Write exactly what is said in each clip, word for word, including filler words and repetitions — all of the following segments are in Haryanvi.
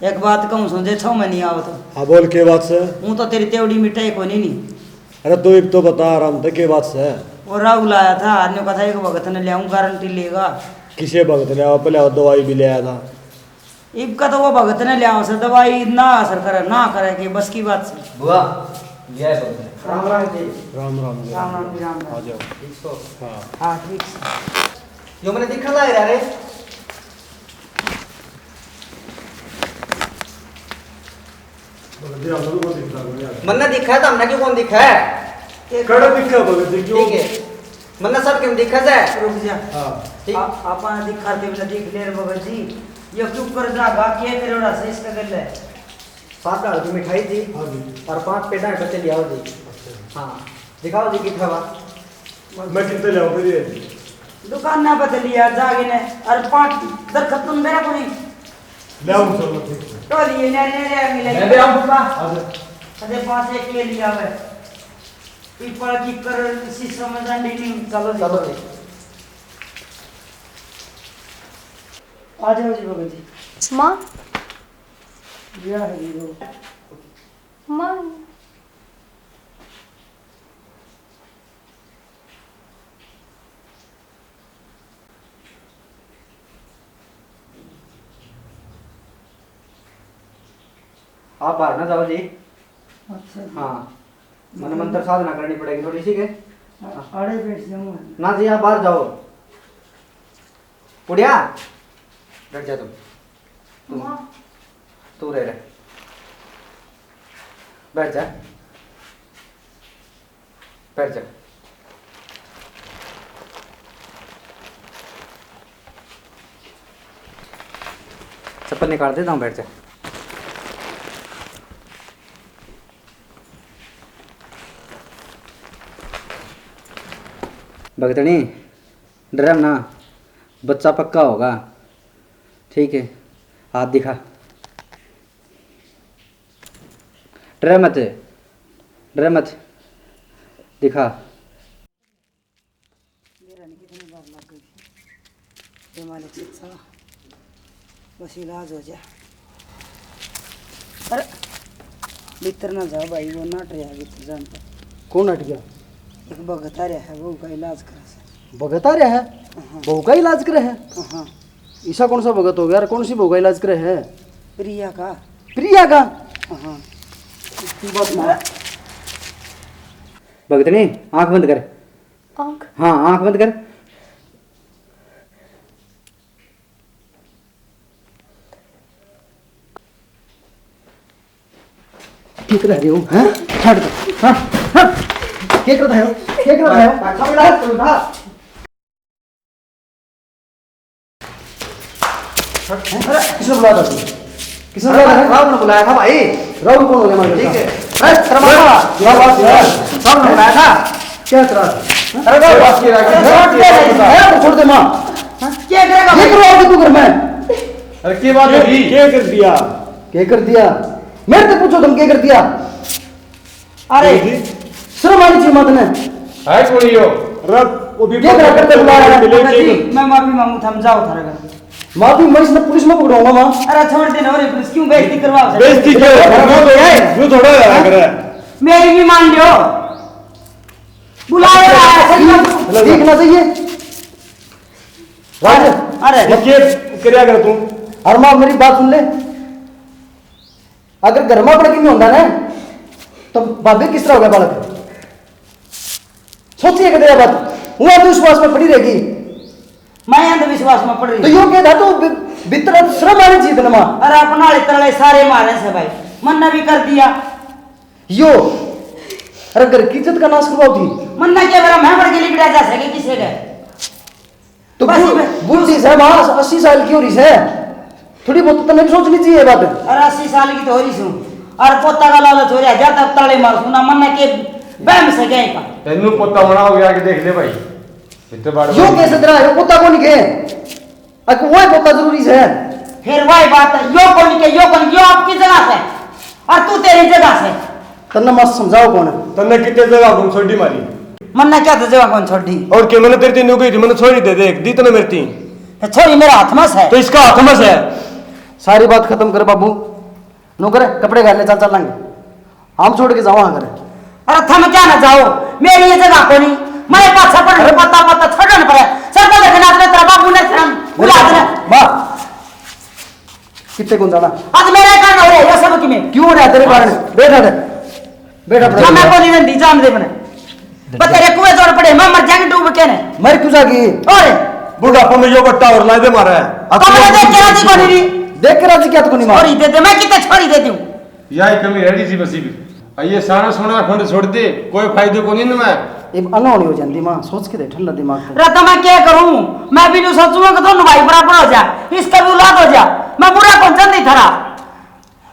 एक बात कहूँ सो, जे छो में नहीं आओ तो। हाँ, बोल, के बात से? हूँ तो तेरी तेवड़ी मिटाई कोनी नहीं। अरे, तू इब तो बता आराम से, के बात से? और राहुल आया था, आने का था, एक भगत ने ले आऊँ, गारंटी लेगा। किसे भगत ने आया? पहले वो दवाई भी ले आया था। इब का तो वो भगत ने ले आऊँ से, दवाई ना असर करे, ना करे, के बस की बात से। बुआ, ले आए भगत ने। राम राम जी। राम राम जी। राम राम जी, राम राम। आ जाओ। ठीक सो? हाँ। हाँ, ठीक सो। यो मैंने दिखा ला रहा रे। भगत जी, हमने तो दिखता नहीं यार। मन्ने दिखा है तो हमने क्यों कौन दिखा है? कड़े दिखा भगत जी, क्यों? ठीक है। मन्ने सब क्यों दिखा जाए? रुक जा। हाँ। ठीक। आ-, आपा दिखाते हुए देख ले रे भगत जी। ये क्यों कर जागा? क्या करोड़ा से इसका कर ले? सात हजार की मिठाई थी। हाँ जी। और पांच पेड़ा है, बच्चे ले आओ जी। अच्छा। हाँ। दिखाओ जी कितना हुआ। मैं कितने ले आऊं फिर ये? दुकान ना बदली यार, जागे ने। अरे पाँच दरखत तुम मेरा को नहीं। ले आऊं सर, मैं ठीक से। तो लिए ने, ने ले मिले। मैं भी आऊं पापा। आ जा। अरे पाँच एक ले लिया मैं। पीपल की कर शीशा में डंडी नहीं। चलो जी। चलो जी। आ जाओ जी भगत जी। माँ। गया है जी वो। माँ। आप बाहर ना जाओ जी। अच्छा जी। हाँ, मन मंत्र साधना करनी पड़ेगी थोड़ी सी के। आ-, आड़े बैठ जाऊंगा। ना जी, आप बाहर जाओ। पुड़िया, बैठ जा तुम। तुम, माँ। तू रह, रह। बैठ जा। बैठ जा। चप्पल निकाल देता हूँ, बैठ जा। भगतनी, डरे ना, बच्चा पक्का होगा। ठीक है, हाथ दिखा। डरे मत, डरे मत, दिखा। मेरा नहीं कितनी बार लग गई। ये मालिक अच्छा, बस इलाज हो जाए। अरे, भीतर ना जा भाई, वो नाट रहा है भीतर जान पर। कौन हट गया? एक भगत आ रहा है, वो का इलाज करा सर। भगत आ रहा है? हाँ। बहू का इलाज करे है? हाँ। ऐसा कौन सा भगत हो गया यार, कौन सी बहू का इलाज करे है? प्रिया का। प्रिया का? हाँ। की बात मार। भगतनी, आंख बंद कर। आंख? हाँ, आंख बंद कर। क्या कर रहे हो? हैं? हट, हट, हट। क्या कर रहे हो? क्या कर रहे हो? अच्छा, बेटा, तू उठा। अरे, किसने बुलाया था तुझे? किसने बुलाया था? राहुल ने बुलाया था भाई। राहुल कौन हो गया हमारे घर का? ठीक है। अरे, तेरा मामा। क्या बात है? राहुल ने बुलाया था। क्या तेरा? अरे, राहुल, बात की रहा है। अरे, छोड़ दे, छोड़ दे, माँ। क्या करेगा? ये करवा दे तू घर में। अरे, क्या बात है? क्या कर दिया? क्या कर दिया? मेरे से पूछो तुम क्या कर दिया? अरे, जी। शर्म आनी चाहिए माँ तने। है कौन यो? रब, वो भी क्या करा करते बुला रहा है? मिले बाबा जी, के? मैं माफी मांगू, थम जाओ थारे घर। माफी मैं इसने पुलिस में पकड़ाऊंगा माँ। अरे छोड़ देना, अरे पुलिस क्यों बेइज्जती करवा? बेइज्जती क्यों? अरे वो तो है, वो थोड़ा है, हाँ? अगर है। मेरी भी मान लो। बुला रहा है, सही बात। ठीक ना सही है? राज, अरे। ये क्या करिया कर तू? अरे माँ, मेरी बात सुन ले। अगर घर में अपने की नहीं होता ना, तो भाभी किस तरह होगा बालक? सोचिए कदे बात, वो अंधविश्वास में पड़ी रहेगी। मैं अंधविश्वास में पड़ रही तो हूँ। यो कहता तू भीतर शर्म आनी चाहिए ना माँ। अरे अपना आले तरले सारे मारे से भाई, मन्ना भी कर दिया। यो, अरे घर की इज्जत का नाश करवाओ थी। मन्ना क्या करा, मैं मर के लिपटा जा सके किसे के? तो बस बू-, मैं बूढ़ी से माँ, अस्सी साल की हो रही से, थोड़ी बहुत तन्ने भी सोचनी चाहिए ये बात। अरे अस्सी साल की तो हो रही सूं, और पोता का लालच हो रहा, ज्यादा ताले मार सुना, मन के बहम से गए का। तेनू पोता बना हो गया कि देख ले भाई, इतने बड़े यो कैसे तेरा है, पोता कौन के? अक वो पोता जरूरी से। फिर वही बात है, यो कौन के, यो कौन, यो आपकी जगह से, और तू तेरी जगह से। तन्ने मत समझाओ कौन? तन्ने कितने जगह कौन छोड़ी मारी? मन्ने क्या तो जगह कौन छोड़ी? और के मैंने तेरे तीन गई थी, मैंने छोरी दे दे, दी तने मेरे तीन। तो छोरी मेरा हाथ में से। तो इसका हाथ में से। सारी बात खत्म कर बाबू, नौकर, कपड़े घाल ले, चल, चल लांगे। हम छोड़ के जाओ हाँ घर। अरे थम क्या ना जाओ, मेरी ये जगह कोनी। मैं पाछा पड़ अरे पत्ता पत्ता छोड़न पर सर पर देखना अपने तेरा बाबू ने शर्म बुला दे। माँ, कितने कौन जाना? आज मेरे कारण हो रहा है ये सब कि मैं क्यों हो रहा है तेरे कारण? बैठा दे, बैठा, बैठा। मैं कोनी रंदी जान दे मने। बस तेरे कुएं जोड़ पड़े, मैं मर जाएंगे डूब के ने। मर क्यों जागी? और बुढ़ापा में यो बट्टा और ला दे मारा है। अब कमरे तू देख के राजी कोनी री। देख के राजी क्या तो कोनी मार। छोरी दे दे, मैं कितने छोरी दे दूं? यही कमी रह रही थी बसी भी। आ ये सारा सोना खंड छोड़ दे, कोई फायदे को नहीं ना मैं। इब अनहोनी हो जाती माँ, सोच के दे ठंडा दिमाग से। रे तो मैं क्या करूं? मैं भी न्यू सोचूंगा कि दोनों भाई बराबर हो जा, इसका भी औलाद हो जा। मैं बुरा कौन चाहती थारा?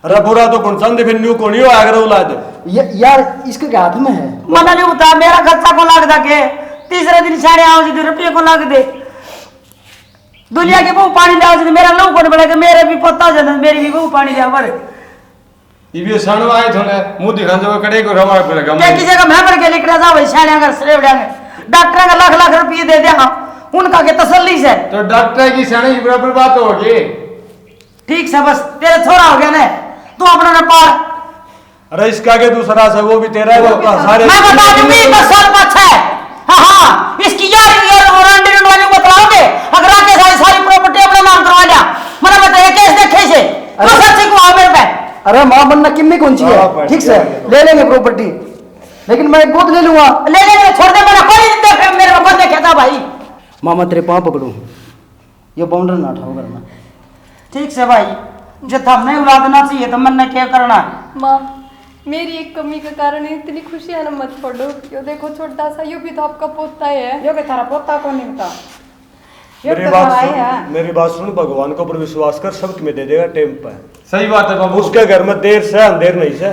अरे बुरा तो कौन चाहते, फिर न्यू कोनी हो अगर औलाद। या-, यार, इसके क्या हाथ में है? मना नहीं बता, मेरा खर्चा को लाग दे के, तीसरे दिन छाड़े आओ जी, रुपये को लाग दे। दुनिया के बहू पानी लाओ जी, मेरा लहू कौन बड़ा के मेरे भी पोता हो जाता, मेरी भी बहू पानी लाओ पर। इबे साणो आए थोड़े, मुंह दिखा दो, कड़े को रवा पड़ेगा। क्या किसी का मैं मर के लिकड़ा जा भाई, छाड़े अगर सरेवड़ा में डॉक्टर का लाख लाख रुपये दे देगा, उनका के तसल्ली से। तो डॉक्टर की साणी की बराबर बात होगी। ठीक से बस तेरा छोरा हो गया ना, तू अपना ना पाल। अरे इसका के दूसरा से, वो भी तेरा है, वो का सारे मैं बता दूंगी, दस साल पाछे। हाँ, हाँ, इसकी यार, यार, वो रंडी रंडवानी को बतलाओगे, अगर आके सारी, सारी प्रॉपर्टी अपने नाम करवा लिया, मैंने बताया, केस देखे से, अरे। तो सच्ची को आओ मेरे पे। अरे माँ बनना किन्नी कौन सी है? हाँ, ठीक से, ठीक है। ले लेंगे प्रॉपर्टी, लेकिन मैं गोद ले लूंगा। ले लेंगे, छोड़ दे, मेरा कोई नहीं देखे, मेरे को कौन देखे था भाई? मामा तेरे पाँव पकड़ू। यो बाउंडर ना उठाओ घर में। ठीक से भाई, जे थमने औलाद ना चाहिए तो मन्ने क्या करना? माँ, मेरी एक कमी के कारण इतनी खुशियां न मत फोड़ो। यो देखो छोटा सा, यो भी तो आपका पोता है। यो के थारा पोता कौन निकता? यो मेरी तो बात थारा सुन, है। मेरी बात सुन, भगवान के ऊपर विश्वास कर, सब तुम्हें दे देगा टाइम पे। सही बात है बाबू। उसके घर में देर से अंधेर नहीं से।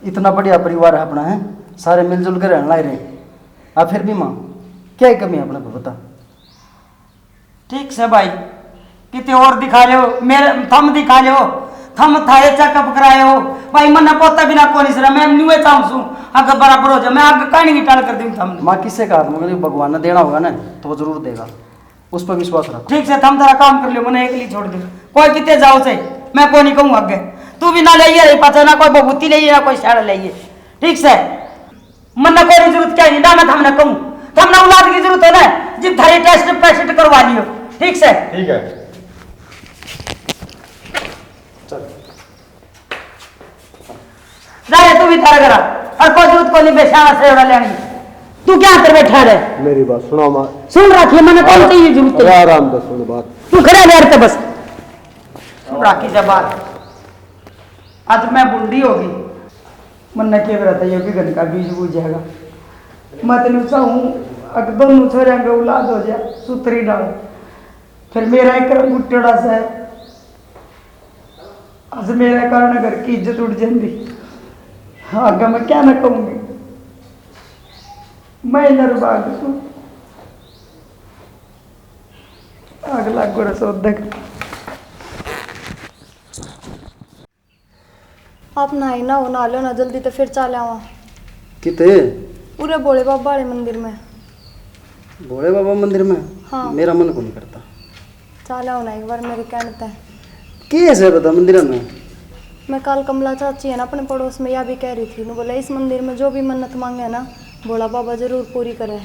इतना बढ़िया परिवार है अपना, है, सारे मिलजुल के रहने लाए रहे। आ फिर भी माँ, क्या ही कमी है अपने को बता? ठीक से भाई, किते और दिखा लो, मेरे थम दिखा लो, थम थारे चेकअप कराए हो भाई। मन्ने पोता बिना कोनी सरा, मैं न्यूए चाहूँ सूं, अगर बराबर हो जाए, मैं आगे कहानी की टाल कर दूँ थमने। माँ किसे का हाथ में, भगवान ने देना होगा ना, तो वो जरूर देगा, उस पर विश्वास रखो। ठीक से, थम थारा काम कर लो, मन्ने एकली छोड़ दो, कोई किते जाओ से, मैं कोनी कहूँ आगे। तू भी ना ले रही पाछा, ना कोई बबूती ले, ना कोई साड़ा ले, ठीक से। मन्ने कोई जरूरत क्या नहीं, ना मैं थमने कहूँ। थमने औलाद की जरूरत है ना, जिब थारी टेस्ट पेस्ट करवा लियो, ठीक से? ठीक है। चल। जा रे तू भी थारे घर, और कोई जरूरत को नहीं बेचारा से एवड़ा लेनी। तू क्या अंदर बैठा रे? मेरी बात सुना माँ। सुन रखी है, मैंने कौन सी जरूरत अरे है? आराम से सुन बात। तू खड़ा बैठ के बस। सुन रखी से बात। आज मैं बूढ़ी होगी, मन्ने के बेरा था, यो भी घन का बीज बूझेगा। मैं तो न्यू चाहूँ, अगर दोनों छोरियां का औलाद हो जाए, सुथरी डाल। फिर मेरा एक करम गुट्टेड़ा सा है। आज मेरे कारण घर की इज्जत उड़ जाती। आगे मैं क्या ना कहूँगी, मैं नरभाग हूँ। आग लाग गोरा सौदक। आप नहाए ना हो, नहा लो ना जल्दी, तो फिर चाल आवा। किते? उरे भोले बाबा वाले मंदिर में। भोले बाबा मंदिर में? हाँ। मेरा मन को नहीं करता। चाल आओ ना एक बार मेरे कहने ते। के है बता मंदिर में? मैं काल कमला चाची है ना अपने पड़ोस में, या भी कह रही थी, बोले इस मंदिर में जो भी मन्नत मांगे ना, भोला बाबा जरूर पूरी करे।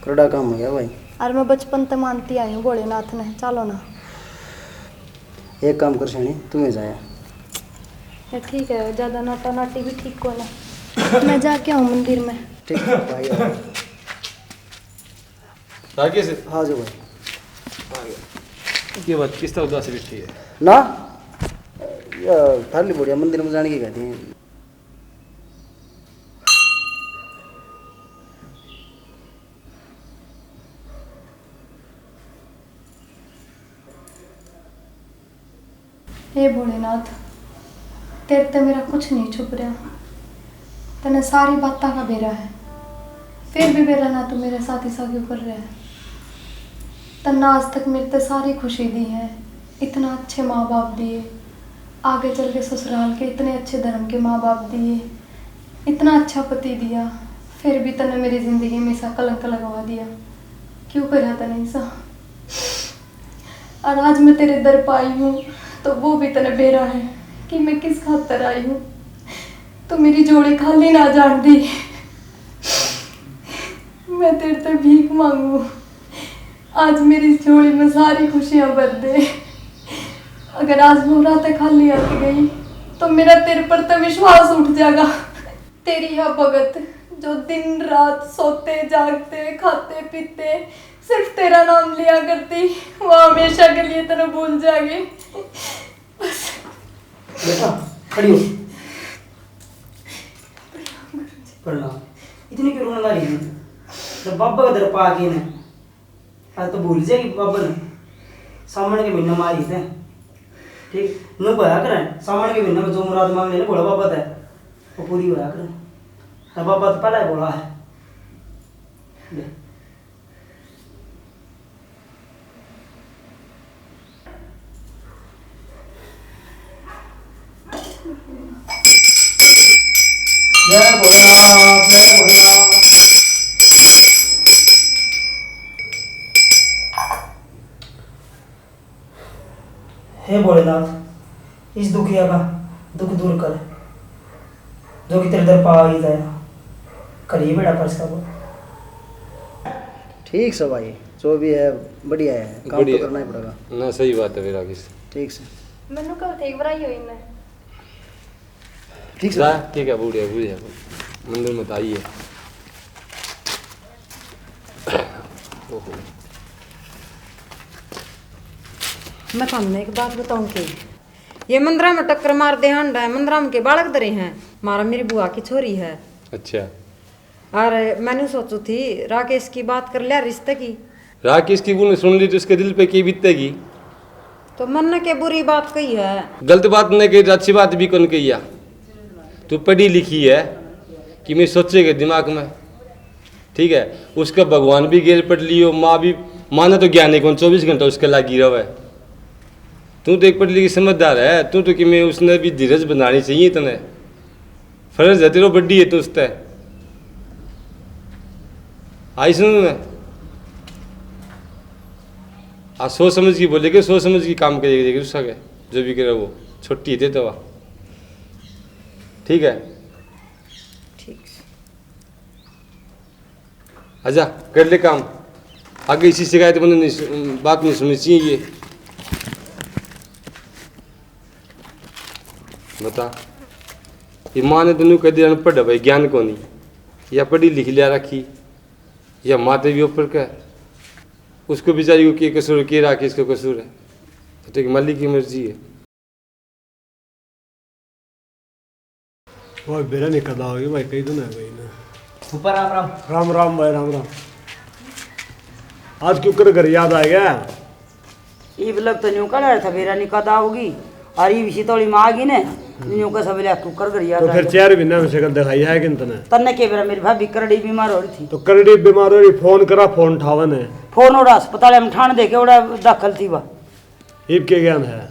करड़ा काम हो गया भाई। अरे मैं बचपन ते मानती आई हूँ भोलेनाथ ने। चलो ना। एक काम कर सैनी, तू ही जाया। ये ठीक है, ज्यादा नाटा नाटी भी ठीक को ना। मैं जाके आऊँ मंदिर में। ठीक है भाई। राकेश। हाँ जो भाई। ये बात किस तरह उदास बैठी है? ना, ये थाली बढ़िया मंदिर में जाने की कहती है। हे भोलेनाथ, तेरे ते मेरा कुछ नहीं छुप रहा। तन्ने सारी बातां का बेरा है, फिर भी बेरा ना तू मेरे साथ ऐसा क्यों कर रहा है? तन्ने आज तक मेरे ते सारी खुशी दी है, इतना अच्छे माँ बाप दिए, आगे चल के ससुराल के इतने अच्छे धर्म के माँ बाप दिए, इतना अच्छा पति दिया, फिर भी तन्ने मेरी जिंदगी में ऐसा कलंक लगवा दिया। क्यों करा तन्ने ऐसा? और आज मैं तेरे दर पे आई हूँ, तो वो भी तन्ने बेरा है कि मैं किस खातर आई हूँ, तो मेरी झोली खाली ना जान दी। मैं तेरे ते भीख मांगू, आज मेरी झोली में सारी खुशियां भर दे। अगर आज वो रात खाली आ गई, तो मेरा तेरे पर तो विश्वास उठ जाएगा। तेरी यह भगत, जो दिन रात सोते जागते, खाते पीते, सिर्फ तेरा नाम लिया करती, वो हमेशा के लिए तेरे भूल जाएगी। बस। बेटा, खड़ी हो। प्रणाम। इतनी क्यों रोने लगी है? जब बाबा का दर पा के ने, आज तो भूल जाएगी बाबा ने। सामने के महीने मारी थे। ठीक, नु भया करें, सामने के महीने में जो मुराद मांग लेने भोला बाबा थे, वो पूरी होया करें। तो बाबा तो पहला ही बोला है। ले। जय भोलेनाथ, जय भोलेनाथ। हे भोलेनाथ, इस दुखिया का दुख दूर कर, जो कि तेरे दर पा ही जाया। करिए बेड़ा फर्ज का वो। ठीक से भाई, जो भी है बढ़िया है, काम तो बढ़िया। करना ही पड़ेगा। ना, सही बात है फिर आगे से। ठीक से। मैनू कब थे एक बार आई हुई मैं। ठीक जा, से। ठीक है, बूढ़े बूढ़े मंदिर में तो आई है। ओहो। मैं थाने एक बात बताऊं के, ये मंदिरा में टक्कर मार दे हांडा है, मंदिरा में के बालक धरे हैं, मारा मेरी बुआ की छोरी है। अच्छा। और मैंने सोचू थी राकेश की बात कर लिया रिश्ते की। राकेश की ने सुन ली तो उसके दिल पे की बीतेगी? तो मन ने के बुरी बात कही है? गलत बात नहीं कही तो अच्छी बात भी कौन कही है? तू पढ़ी लिखी है कि मैं सोचेगा दिमाग में, ठीक है? उसका भगवान भी गेल पढ़ लियो, माँ भी, माँ ने तो ज्ञान ही कौन चौबीस घंटा उसके लागी रहे। तू तो एक पढ़ी लिखी समझदार है, तू तो कि मैं उसने भी धीरज बनानी चाहिए तने। फर्ज है तेरो बड्डी है तू उसते। आई सुन मैं। आ सोच समझ की बोले के सोच समझ की काम करेगी, देखिए उसका क्या, जो भी करे वो। छोटी है दे तो। ठीक है। ठीक। आजा, कर ले काम। आगे इसी शिकायत मैंने नहीं सु-, बात नहीं सुननी चाहिए ये। बता, ये माँ ने तेनू कह दिया अनपढ़ है भाई, ज्ञान को नहीं। या पढ़ी लिख लिया रखी, या माँ ते भी ऊपर का। उसको बेचारी को के कसूर, के राकेश को कसूर है? तो तेरी मालिक की मर्जी है। भाई बेरा नहीं कदा होगी भाई, कई दिन है भाई ना। फूफा राम राम। राम राम भाई, राम राम। आज क्यों कर घर याद आ गया? इब लग तो न्यू कर था, बेरा नहीं कदा होगी। और इब सीतोली में आ गई ने, न्यू का सब लिया क्यों कर घर याद तो आ फिर गया। चार महीना में शक्ल दिखाई है कि तने? तन्ने के बेरा मेरी भाभी करड़ी बीमार हो रही थी। तो करड़ी बीमार हो रही, फोन करा, फोन ठावन है। फोन ओड़ा अस्पताल में ठाण दे के ओड़ा दाखिल थी बा। इब के ज्ञान है?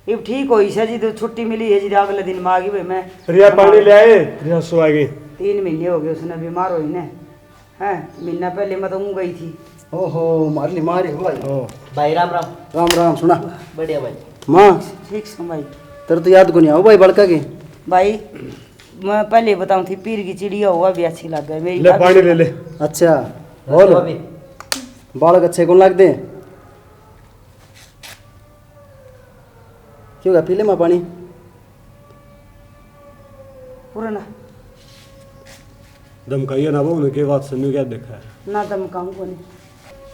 इब ठीक होई से जी, तो छुट्टी मिली है जी, अगले दिन में आ गई भाई मैं। रिया पानी ले आए, रिया सो आ गई। तीन महीने हो गए उसने बीमार होई ने। हैं, महीना पहले मैं तो ऊँ गई थी। ओहो, मार ली मार है भाई। ओ, भाई राम राम। राम राम। सुना बढ़िया भाई। माँ, ठीक सुन भाई। तेरे तो याद को नहीं आओ भाई बड़का के। भाई, मैं पहले बताऊँ थी, पीर की चिड़िया हुआ भी अच्छी लग गई मेरी ले भाभी। पानी ले ले। अच्छा, बोल। भाभी। बालक अच्छे कौन लगते हैं? क्यों है, पी ले माँ पानी। पूरा ना। धमकाइए ना वो, उनके बात सुनने क्या देखा है? ना धमकाऊँ कोनी।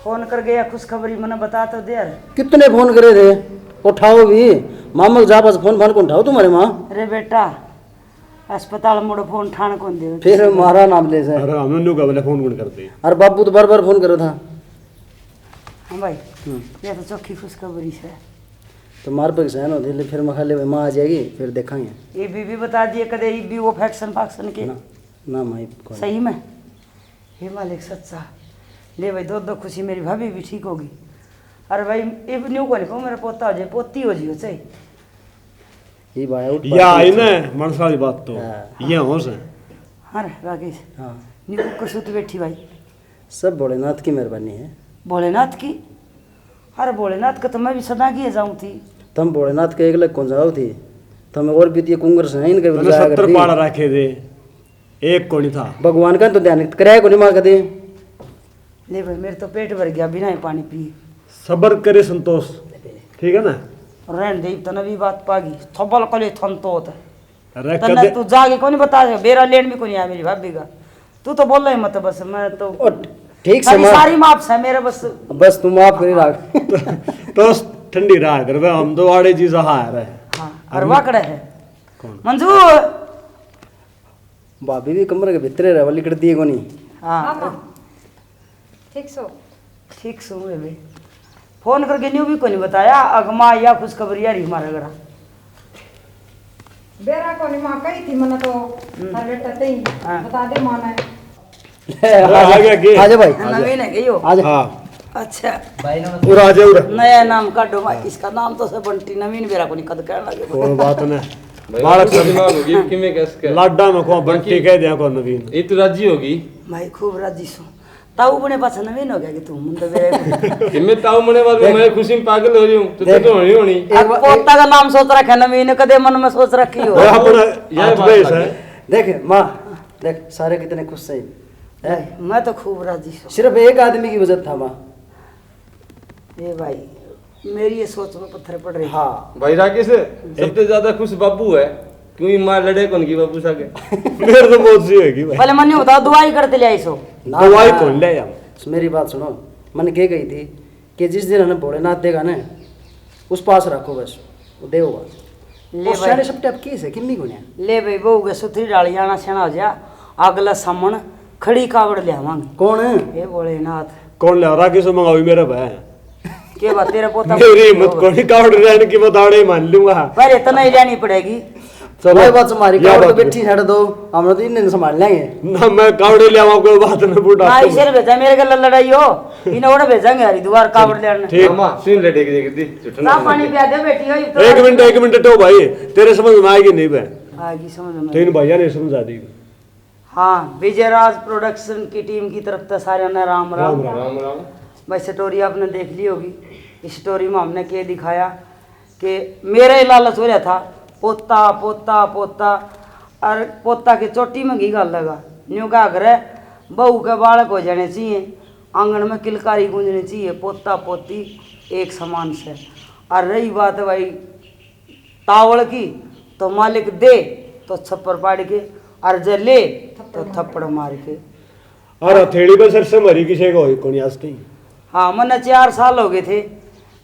फोन कर गया, खुशखबरी मने बता तो दे यार। कितने फोन करे थे, उठाओ भी। मामक जा पास फोन फान कौन उठाओ तुम्हारे माँ? अरे बेटा, अस्पताल मुड़ फोन ठाण कौन दे। फिर मारा नाम ले से। अरे हम उन्होंने कहा बोले फोन कौन करते हैं? अरे बाबू तो बार बार फोन करे था। हाँ भाई, हम्म। ये तो चोखी खुशखबरी से। तो मार पे सहन होती, ले फिर मैं खा ले भाई, माँ आ जाएगी, फिर देखेंगे। ये भी, भी बता दिए कदे ये भी वो फैक्शन फाक्शन के। ना, ना माँ, ये कौन? सही में? हे मालिक सच्चा। ले भाई, दो दो खुशी, मेरी भाभी भी ठीक होगी। अरे भाई, ये भी न्यू को नहीं कहूँ, मेरा पोता हो जाए, पोती हो जाए, चाहे। ये भाई उठ या आई पाती ना मनसा वाली बात तो हाँ। ये हो से। हाँ रे राकेश, हाँ। न्यू को कसूत बैठी भाई। सब भोलेनाथ की मेहरबानी है। भोलेनाथ की? अरे भोलेनाथ का तो मैं भी सदा की जाऊँ थी। तुम भोलेनाथ के एक लग कौन जाओ थी? तो मैं और भी तो ये कुंगर से इनके भी तने जाया सत्तर करती। पाड़ा रखे थे, एक कोनी था। भगवान का तो ध्यान कराया कोनी माँ कदे। ले भाई, मेरे तो पेट भर गया बिना ही पानी पी। सबर करे संतोष, ठीक है ना? रहन दे, तने भी बात पागी। थबल कले थन तो होता। अरे तन्ने कदे तू जाके कोनी बता, बेरा लेन भी कोनी आया मेरी भाभी का। तू तो बोला ही मत बस, मैं तो ओ, ठीक से सारी, मार। सारी माफ से मेरा बस। बस तू माफ करी रख। तो, तो ठंडी रहा कर बे, हम तो आड़े जी सहा रहे। हाँ, और वाकड़ा है। कौन? मंजू। भाभी भी कमरे के भीतर रह, लिकड़ दिए कोनी। हाँ। हाँ, माँ। ठीक सो? ठीक सो बेबे। फोन करके न्यू भी कोनी बताया, अगमा या खुशखबरी आ रही हमारे घर। बेरा कोनी माँ, कही थी मने तो। हम्म। थारे बेटा ते ही। हाँ। बता दे माँ ने। ले, आ गया के? आजा भाई। नवीन है के यो? आजा। हाँ। अच्छा। भाई नमस्ते। उरा आजा, उरा। नया नाम काढो भाई, इसका नाम तो से बंटी, नवीन बेरा कोनी कद कहने लगे। कोई बात नहीं। भाई, बालक सब दिमाग होगी, किमे कस के? लाडा में को बंटी कह दिया को नवीन। ये तो राजी होगी। भाई खूब राजी सो। ताऊ बने पाछा नवीन हो गया कि तू, मन तो बेरा कि मैं ताऊ बने वाला, मैं खुशी में पागल हो रही हूँ, तो तू देख। तो होनी होनी। एक अब बार पोता का नाम सोच रखा है नवीन, कदे मन में सोच रखी हो। और अपना यार हाथ बात पे बात है। है। देख माँ, देख सारे कितने खुश हैं। हैं? मैं तो खूब राजी हूँ। सिर्फ एक आदमी की वजह था माँ। ए भाई, मेरी ये सोच में पत्थर पड़ रहे। हाँ। भाई राकेश, सबसे ज्यादा खुश बाबू है, क्यों ये माँ लड़े कौन की बाबू सागे? मेरे तो मौत सी होगी भाई। पहले मन्ने बताओ, दुआई करते ले आई सो। ना, दवाई ना। कौन ले आया? मेरी बात सुनो, मन के गई थी कि जिस दिन हमें भोलेनाथ देगा ना, उस पास रखो बस, वो देवगा। ले और भाई। सियाने सब टप की से, किन्नी गुणिया? ले भाई, बहू के सुथरी डाली जाना सियाना हो जा, अगला सामन खड़ी कावड़ ले आवांगे। कौन? हे भोलेनाथ। कौन ले? राकेश मंगावी मेरा भाई। के बात, तेरा पोता मेरी हिम्मत कोनी, कावड़ रहने की बताड़े मान लूंगा। पर इतना ही लेनी पड़ेगी। चलो, भाई, बात हमारी, या कावड़ तो बात बैठी छड़ दो, हम तो इन्हें संभाल लेंगे। ना, मैं कावड़े ले आवा, कोई बात ना, बूढ़ा ना, तो इसे भेजा, मेरे गल लड़ाई हो, इन्हें और भेजांगे हरिद्वार कावड़ लेने। ठीक। मामा, सुन ले, देख, देख, देख, झूठा ना ना पानी बोल। पिया दे बेटी, हो, तो एक मिनट, एक मिनट, तो भाई, तेरे समझ में आएगी नहीं बे? आएगी समझ में। तो इन भैया ने समझा दी। हाँ, विजय राज प्रोडक्शन की टीम की तरफ से सारे ने राम राम। राम राम। राम राम। भाई, स्टोरी आपने देख ली होगी। इस स्टोरी में हमने के दिखाया कि मेरा ही लालच हो रहा था, पोता, पोता, पोता, और पोता के चोटी में घी घाल लगा। न्यू कहा करे, बहू के बालक हो जाने चाहिए, आंगन में किलकारी गूंजनी चाहिए, पोता पोती एक समान से। और रही बात भाई तावड़ की, तो मालिक दे तो छप्पर पाड़ के, और जे ले तो थप्पड़ मार के। और हथेली पे सरसों मरी किसी को होई कोनी आज तक। हाँ, मन्ने चार साल हो गए थे।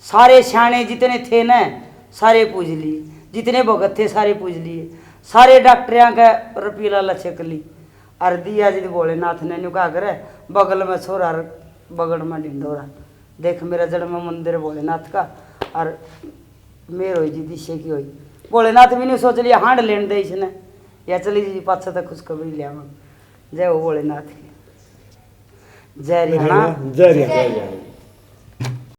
सारे सियाने जितने थे न, सारे पूज लिए, जितने भगत थे, सारे पूज लिए, सारे डॉक्टरियां के रुपये लालच कर ली। और दिया जी भोलेनाथ ने न्यू कहा करे, बगल में छोरा, बगल में ढिंडोरा। देख, मेरा जन्म मंदिर भोलेनाथ का, और मेर होई जी दिशे की होई। भोलेनाथ भी नहीं सोच लिया, हांड लेन दे इसने, या चली जी पाछे तक खुशखबरी ले आवा। जय हो भोलेनाथ की। जय हरियाणा। जय हरियाणा, जय हरियाणा।